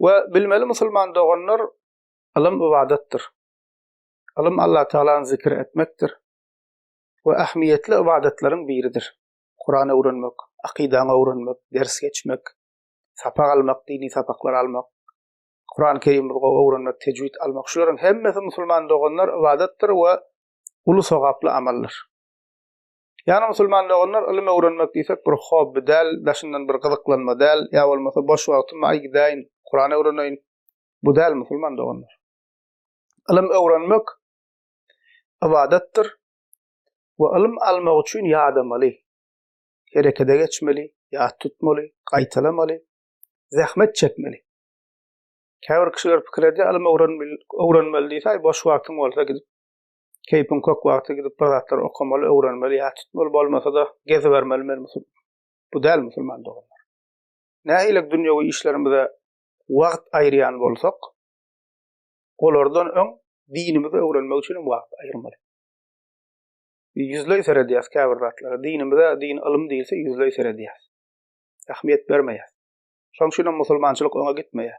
We bilmeli musulman doganlar, ylym ybadatdyr. Ylym Allah Tagalany zikir etmekdir we ähmiýetli ybadatlaryň biridir. Kuran öwrenmek, akydaňy öwrenmek, ders geçmek, sapak almak, dini sapaklar almak, Kuran Kerimimizi gowy öwrenmek, tejwid almak, şularyň hemmesi musulman doganlar ybadatdyr we uly sogaply amaldyr. Ýagny musulman doganlar ylym öwrenmek diýsek bir hobbi däl, daşyndan bir gyzyklanma däl, ýa bolmasa boş wagtym aý gidäýin, Kuran öwreneýin. Bu däl musulman doganlar. Ylym öwrenmek ybadatdyr we ylym almak üçin ýadamaly, herekede geçmeli, ýat tutmaly, gaýtalamaly, zähmet çekmeli. Käbir kişiler pikir edýär, ylym öwrenmeli diýse, aý boş wagtyň bolsa gidip Keýpiň kök wagty gidip bir zatlar okamaly, öwrenmeli, ýat tutmaly, bolmasa-da gezibermeli men musul. Bu däl musulman doganlar. Nähili dünýewi işlerimize wagt aýyrýan bolsak, olardan öň dinimizi öwrenmek üçin hem wagt aýyrmaly. Ýüzleý seredýäs käbir zatlara. Dinimize, din ylym diýilse ýüzleý seredýäs. Ähmiýet bermeýäs. Şonuň üçin hem musulmançylyk öňe gitmeýär.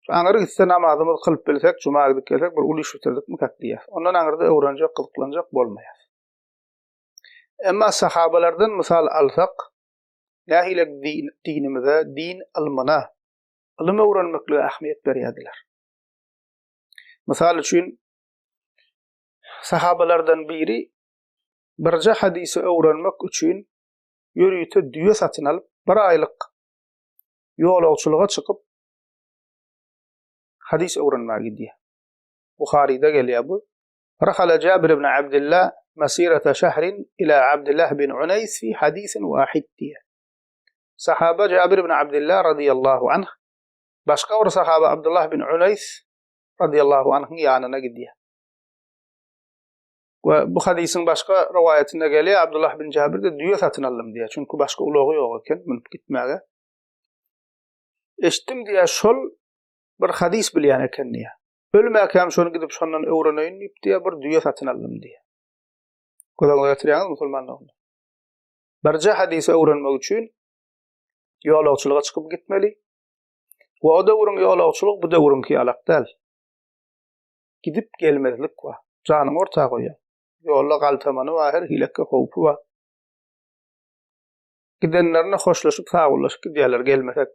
Şu aňyry gitse namazymyzy kylyp bilsek, juma gidip gelsek bir uly iş bitirdikmikak diýýäs. Ondan aňyrda öwrenjek, gyzyklanjak bolmaýas. Emma sahabalardan mysal alsak, nähili din, dinimize, din ylmyna, ylym öwrenmeklige ähmiýet berýärdiler. Mysal üçin, sahabalardan biri birje hadysy öwrenmek üçin ýörite düýe satyn alyp, bir aýlyk ýolagçylyga çykyp, hadys öwrenmäge gidýär. Buharyda gelýär bu. Rahala Jabir ibn Abdullah masirata şahrin ila Abdullah bin Unays fi hadisin wahid diýýär. Sahaba Jabir ibn Abdullah radiyallahu anh başga bir sahaba Abdullah bin Unays radiyallahu anhyň ýanyna gidýär. We bu hadysyň başga rowaýatynda gelýär, Abdullah bin Jabir de düýe satyn aldym diýýär. Çünki başga ulagy ýok eken münüp gitmäge. Eşitdim diýýär, şol bir hadys bilýän eken diýýär. Ölmäkäm şony gidip şondan öwreneýin diýip diýýär, bir düýe satyn aldym diýýär. Göz öňüne getirýäňiz musulman doganlar. Birje hadysy öwrenmek üçin ýolagçylyga çykyp gitmeli. We o döwrüň ýolagçylygy bu döwrüňki ýalak däl. Gidip gelmezlik bar. Janyňy orta goýýaň. Ýolda galtamany bar, her hilekge howpy bar. Gidenlerine hoşlaşyp, sagbollaşyp gidýärler, gelmesek,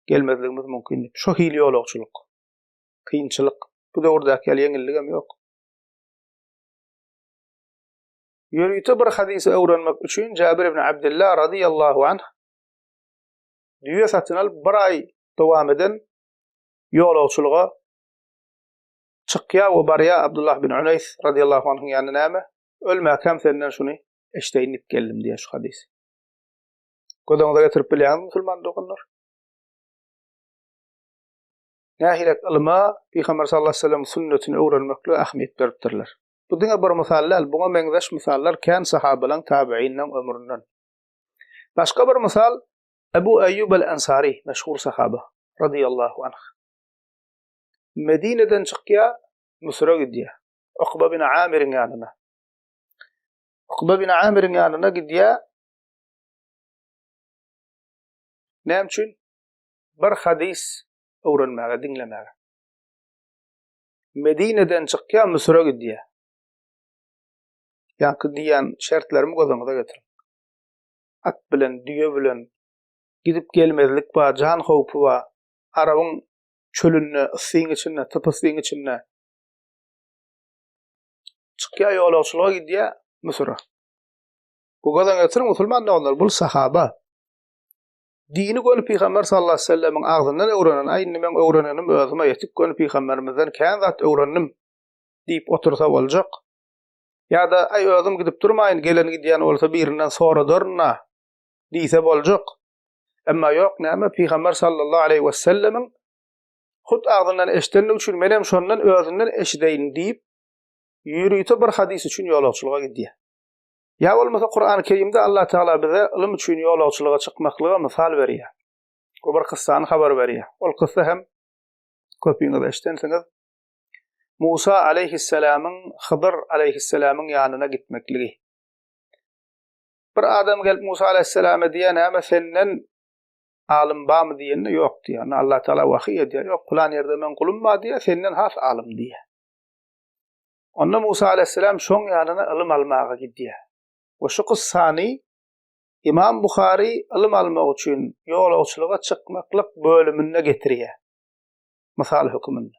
gelmezligimiz mümkin diýip. Şo hili ýolagçylyk. Kynçylyk. Bu döwürdäki ýaly ýeňilligem ýok. Ýörite bir hadysy öwrenmek üçin Jabir ibn Abdullah razyýallahu anh düýe satyn alyp bir aý dowam eden ýolagçylyga çykýar we barýar Abdullah bin Uneýs razyýallahu anhyň ýanyna näme? Ölmäkäm senden şuny eşdeýin diýip geldim diýýär şu hadysy. Göz öňüňize getirip bilýäňizmi musulman doganlar? Nähili ylyma Pygamber sallallahu aleyhi ve sellem sünnetini öwrenmeklige ähmiýet beripdirler. Bu diňe bir mysal däl, buňa meňzeş mysallar kän sahabalaň, tabiinleň ömründen. Başga bir mysal Ebu Eýýub el-Ensari, meşhur sahaba, radiyallahu anh. Medineden çykýar, Müsüre gidýär. Ukba bin Amiriň ýanyna. Ukba bin Amiriň ýanyna gidýär. Näme üçin? Bir hadys öwrenmäge, diňlemäge. Medineden çykýar, Müsüre gidýär. Ýaňky diýen şertlerimi göz öňüňize getiriň. At bilen, düýe bilen gidip gelmezlik bar, jan howpy bar. Arabyň çölünde, yssyň içinde, typ yssyň içinde çykýar, ýolagçylyga gidýär Müsüre. Bu göz öňüne getiriň, musulman doganlar, bul sahaba. Dini göni Pygamber sallallahu aleyhi ve sellemiň agzyndan öwrenen, aý indi meň öwrenenim özüme ýetik, göni Pygamberimizden kän zat öwrendim diýip otursa boljak. Ýa-da aý özüm gidip durmaýyn, gelen gidýän bolsa birinden soradaryn-a diýse boljak. Emma ýok näme Pygamber sallallahu aleyhi ve sellemiň hut agzyndan eşidenligi üçin menem şondan özünden eşideýin diýip ýörite bir hadys üçin ýolagçylyga gidýär. Ýa bolmasa Kurany Kerimde Allah Tagala bize ylym üçin ýolagçylyga çykmaklyga mysal berýär. We bir kyssany habar berýär. Ol kyssa hem köpüňiz eşidensiňiz. Musa aleýhissalamyň Hydyr aleýhissalamyň ýanyna gitmekligi. Bir adam gelip Musa aleýhissalama diýýär, näme senden. Alym barmy diýende, ýok diýýär. Onda Allah Tagala wahyý edýär, ýok, pylan ýerde meň gulum bar diýýär, senden has alym diýýär. Onda Musa aleýhissalam şoň ýanyna ylym almaga gidýär. We şu kyssany Imam Buhary ylym almak üçin ýolagçylyga çykmaklyk bölüminde getirýär. Mysal höküminde.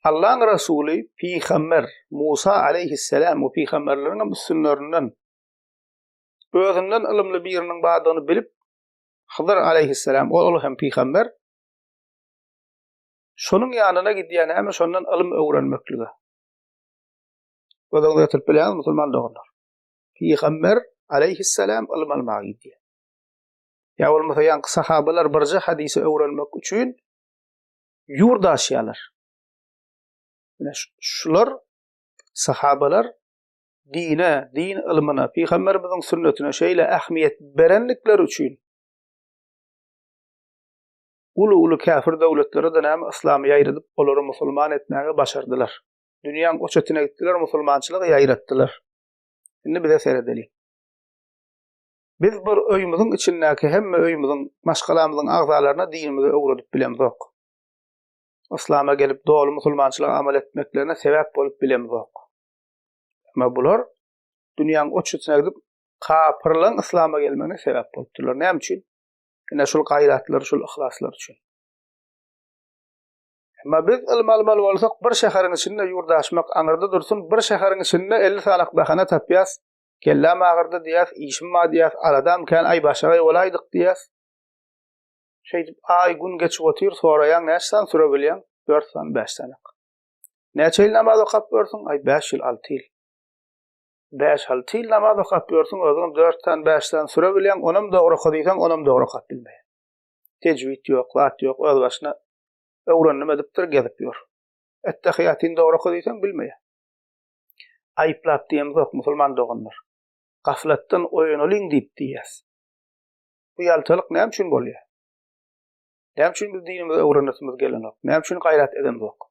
Allaň Resuly pygamber Musa aleýhissalam we pygamberleriň hem üstünlerinden özünden ylymly biriniň bardygyny bilip, Hydyr aleýhissalam, ol hem pygamber, şonuň ýanyna gidýär, näme şondan ylym öwrenmeklige. Göz öňüne getirip bilýäňizmi, musulman doganlar? Pygamber aleýhissalam ylym almaga gidýär. Ýa bolmasa ýaňky sahabalar birje hadysy öwrenmek üçin ýurt aşýarlar. Ine şular sahabalar dine, din ylmyna, pygamberimiziň sünnetine şeýle ähmiýet berendikleri üçin uly-uly käfir döwletlere-de näme yslamy ýaýradyp, olary musulman etmäge başardylar. Dünýäň o çetine gitdiler, musulmançylygy ýaýratdylar. Indi bize seredeliň. Biz bir öýümiziň içindäki hemme öýümiziň, maşgalamyzyň agzalaryna dinimizi öwredip bilemzok. Yslama gelip doly musulmançylyga amal etmeklerine sebäp bolup bilemzok. Emma bular dünýäň o çetine gidip kapyrlaryň yslama gelmegine sebäp bolupdyrlar. Näme üçin? Ine şul gaýratlary, şul yhlaslary üçin. Emma biz ylym almaly bolsak, bir şäheriň içinde ýurt aşmak aňyrda dursun, bir şäheriň içinde 50 sanak bahana tapýas, kelläm agyrdy diýýäs, işim bar diýýäs, aladam kän, aý başagaý bolaýdyk diýýäs. Şeýdip aý gün geçip otyr, soraýaň näçe sany süre bilýäň? 4 sany, 5 sanak. Näçe ýyl namaz okap ýörsüň? Aý 5 ýyl, 6 ýyl. 5-6 ýyl namaz okap ýörsüň, özüňem 4 sany, 5 sany süre bilýäň, onam dogry oka diýseň, onam dogry okap bilmeýäň. Tejwid ýok, zat ýok, öz başyna öwrendim edipdir, gezip ýör. Ettehiýatyny dogry oka diýseň, bilmeýär. Aýyplap diýemzok, musulman doganlar. Gaflatdan oýanalyň diýip diýýäs. Bu ýaltalyk näme üçin bolýar? Näme üçin biz dinimizi öwrenesimiz gelenok? Näme üçin gaýrat edemzok?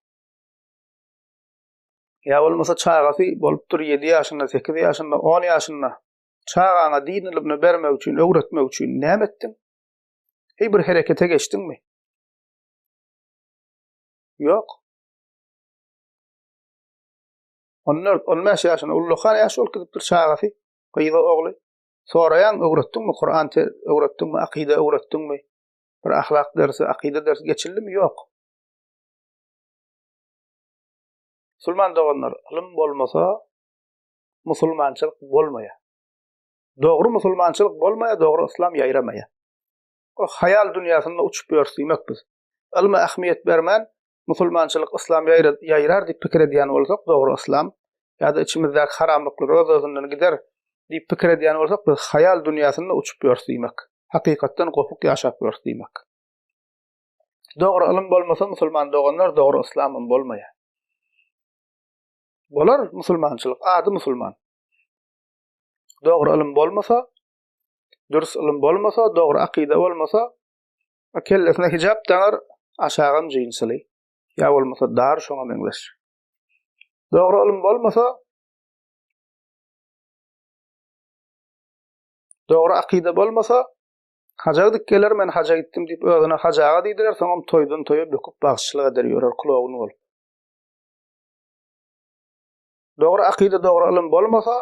Ýa bolmasa çagasy bolupdyr 7 ýaşynda, 8 ýaşynda, 10 ýaşynda. Çagaňa din ylymyny bermek üçin, öwretmek üçin näme etdiň? Heý bir herekete geçdiňmi? Ýok. 14, 15 ýaşynda ullakan ýaş bolup gidipdir çagasy, gyzy, ogly. Soraýaň, öwretdiňmi Kuran öwretdiňmi, akyda öwretdiňmi? Bir ahlak dersi, akyda dersi geçildimi? Ýok. Musulman doganlar, ylym bolmasa musulmançylyk bolmaýar. Dogry musulmançylyk bolmaýar, dogry yslam ýaýramaýar. O haýal dünýäsinde uçup ýörüs diýmek biz. Ylma ähmiýet bermän, musulmançylyk, yslam ýaýrar diýip pikir edýän bolsak, dogry yslam ýa-da içimizdäki haramlyklar öz-özünden gider diýip pikir edýän bolsak, biz haýal dünýäsinde uçup ýörüs diýmek. Hakykatdan gopuk ýaşap ýörüs diýmek. Dogry ylym bolmasa musulman doganlar dogry yslamam bolmaýar. Bolar musulmançylyk, ady musulman. Dogry ylym bolmasa, dürs ylym bolmasa, dogry akyda bolmasa, kellesine hijap daňar, aşagam jinsili. Ýa bolmasa dar şoňa meňzeş. Dogry ylym bolmasa, dogry akyda bolmasa, Haja gidip geler, men haja gitdim diýip özüne hajy aga diýdiler, soňam toýdan toýa böküp bagşyçylyk eder ýörer kloun bolup. Dogry akyda dogry ylym bolmasa,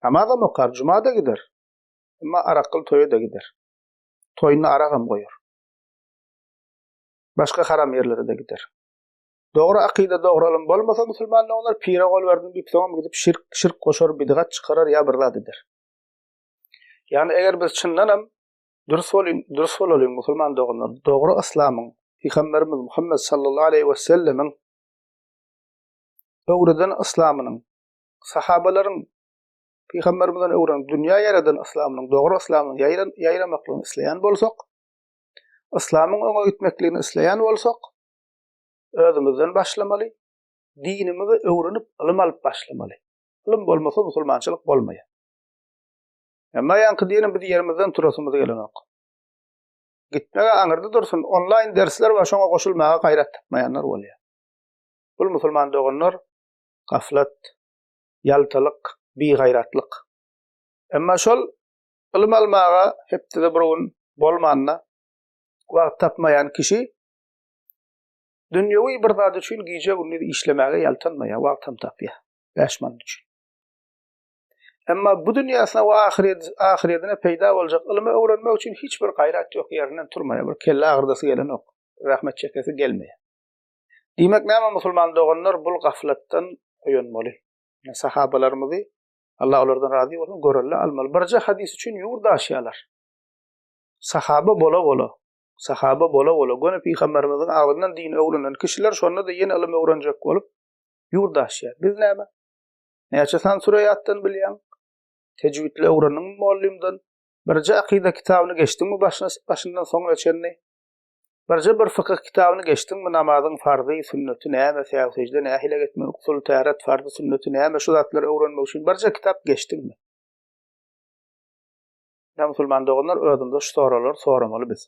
namazam okar, juma-da gider. Emma arakgyl toýa-da gider. Toýunda aragam goýar. Başga haram ýerlere-de gider. Dogry akyda dogry ylym bolmasa musulman doganlar pire gol berdim diýip soňam gidip şirk, şirk goşar, bidgat çykarar ýa bir zat eder. Ýagny eger biz çyndanam dürs bolyň, dürs bolalyň musulman doganlar, dogry yslamyň, Pygamberimiz Muhammet sallallahu aleýhi we sellemiň öwreden yslamynyň, sahabalaryň Pygamberimizden öwrenip dünýä ýaradan yslamynyň, dogry yslamynyň ýaýran ýaýramaklygyny isleýän bolsak, yslamyň öňe gitmekligini isleýän bolsak, özümizden başlamaly, dinimizi öwrenip, ylym alyp başlamaly. Ylym bolmasa musulmançylyk bolmaýar. Emma ýaňky diýenim biz ýerimizden turasymyz gelenok. Gitmege aňyrda dursun, onlaýn dersler bar, şoňa goşulmaga gaýrat tapmaýanlar bolýar. Bul musulman doganlar gaflat, ýaltalyk, bigaýratlyk. Emma şol. Ylym almaga hepdede bir gün bolmanda wagt tapmaýan kişi dünýewi bir zat üçin gije-gündiz işlemäge ýaltanmaýar, wagtam tapýar. 5 manat üçin. Emma bu dünýäsine we ahyretine peýda boljak ylymy öwrenmek üçin hiç bir gaýrat ýok, ýerinden turmaýar, bir kelle agyrdasy gelenok, zähmet çekesi gelmeýär. Diýmek näme musulman doganlar bul gaflatdan oýanmaly. Sahabalarymyzy Allah olardan razy bolsun görelde almaly. Birje hadys üçin ýurt aşýarlar. Sahaba bola bola, sahaba bola bola göni pygamberimiziň agzyndan dini öwrenen kişiler şonda-da ýene ylym öwrenjek bolup ýurt aşýar. Biz näme? Näçe san süre ýatdan bilýäň? Tejwidli öwrendiňmi mugallymdan? Birje akyda kitabyny geçdiňmi başyna başyndan soňuna çenli? Birje bir fykyh kitabyny geçdiňmi namazyň farzy, sünneti näme, säw-sejde nähili etmeli, gusul, täret, farzy, sünneti näme şu zatlary öwrenmek üçin birje kitap geçdiňmi? Ýa musulman doganlar özümize şu soraglary soramaly biz.